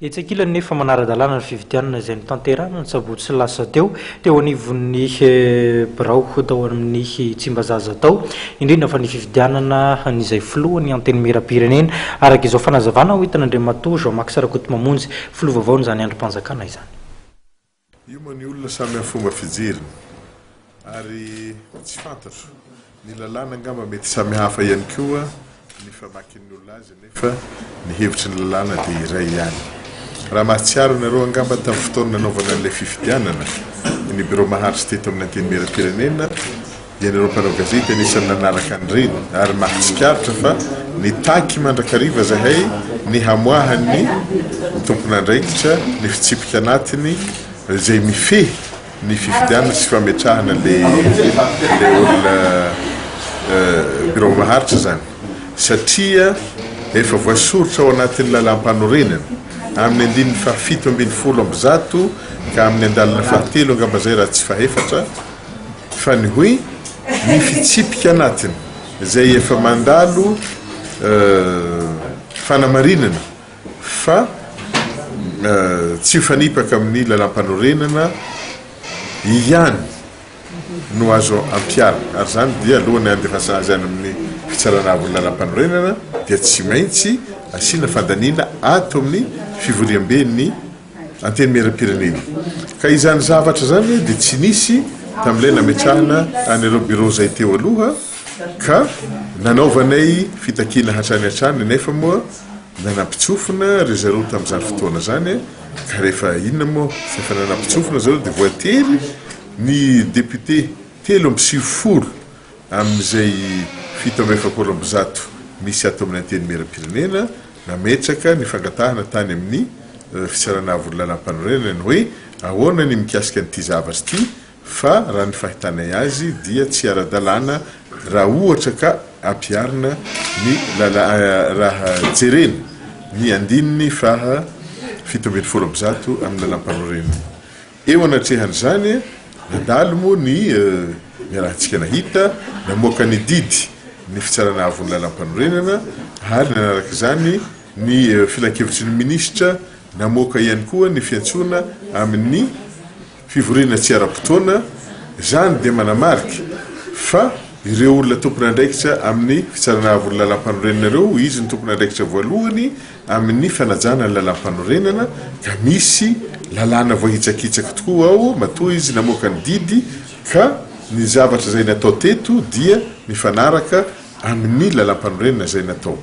Etsy ankilany nefa manara-dalàna ny fifidianana izay notanterahina ny sabotsy lasa teo, teo anivon'ny birao tao amin'ny Tsimbazaza tao, indrindra fa ny fifidianana an'izay filohan'ny Antenimierampirenena, araka izao fanazavana hoentin'Andriamatoa Jean Max Rakotomamonjy, filoha vaovaon'izany andrim-panjakana izany. Io moa ny olona samy amin'ny fomba fijeriny ary tsy fantatro, ny lalàna angamba mety samy hafa ihany koa ny famakin'ny olona azy nefa ny hevitry ny lalàna dia iray ihany. Raha mahatsiaro ianareo angamba tamin'ny fotoana nanaovana an'ilay fifidianana ny birao maharitra teto amin'ny Antenimierampirenena Ianareo mpanao gazety anisan'ny nanaraka an'ireny ary mahatsikaritra fa nitaky mandrakariva zahay ny hamoahan'ny tompon'andraikitra ny fitsipika anatiny izay mifehy ny fifidianana sy fametrahana le le olona birao maharitra izany satria efa voasoritra ao anatin'ny lalàmpanorenana amin'ny andininy faha 117 ka amin'ny andalana fahatelo angamba zay raha tsy fahefatra fa ny hoe ny fitsipika anatiny izay efa mandalo fanamarinana fa tsy mifanipaka amin'ny lalàmpanorenana ihany no azo ampiharina ary izany dia alohan'ny handefasana azy any amin'ny fitsarana avon'ny lalàmpanorenana dia tsy maintsy asiana fandaniana ato amin'ny fivoriamben'ny Antenimierampirenena. Ka izany zavatra izany dia tsy nisy tamin'ilay nametrahana an'ireo bureau izay teo aloha ka nanaovanay fitakiana hatrany hatrany nefa moa nanampitsofina ry zareo tamin'izany fotoana izany ka rehefa inona moa fa efa nanampitsofina zareo dia voatery ny député 93 amin'izay 147 misy ato amin'ny Antenimierampirenena Nametraka ny fangatahana tany amin'ny Fitsarana Avon'ny Lalàmpanorenana ny hoe ahoana ny mikasika an'ity zavatra ity fa raha ny fahitanay azy dia tsy ara-dalàna raha ohatra ka ampiharina ny raha jerena ny andininy faha 117 amin'ny Lalàmpanorenana. Eo anatrehan'izany, nandalo moa ny niarahantsika nahita, namoaka ny didy ny Fitsarana Avon'ny Lalàmpanorenana ary nanaraka izany ny Filankevitry ny Minisitra namoaka ihany koa ny fiantsoana amin'ny fivoriana tsy ara-potoana. Izany dia manamarika fa ireo olona tompon'andraikitra amin'ny Fitsarana Avon'ny Lalàmpanorenana ireo, izy no tompon'andraikitra voalohany, amin'ny fanajana ny lalàmpanorenana ka misy lalàna voahitsakitsaka tokoa ao matoa izy namoaka ny didy ka ny zavatra izay natao teto dia mifanaraka amin'ny lalàmpanorenana izay natao.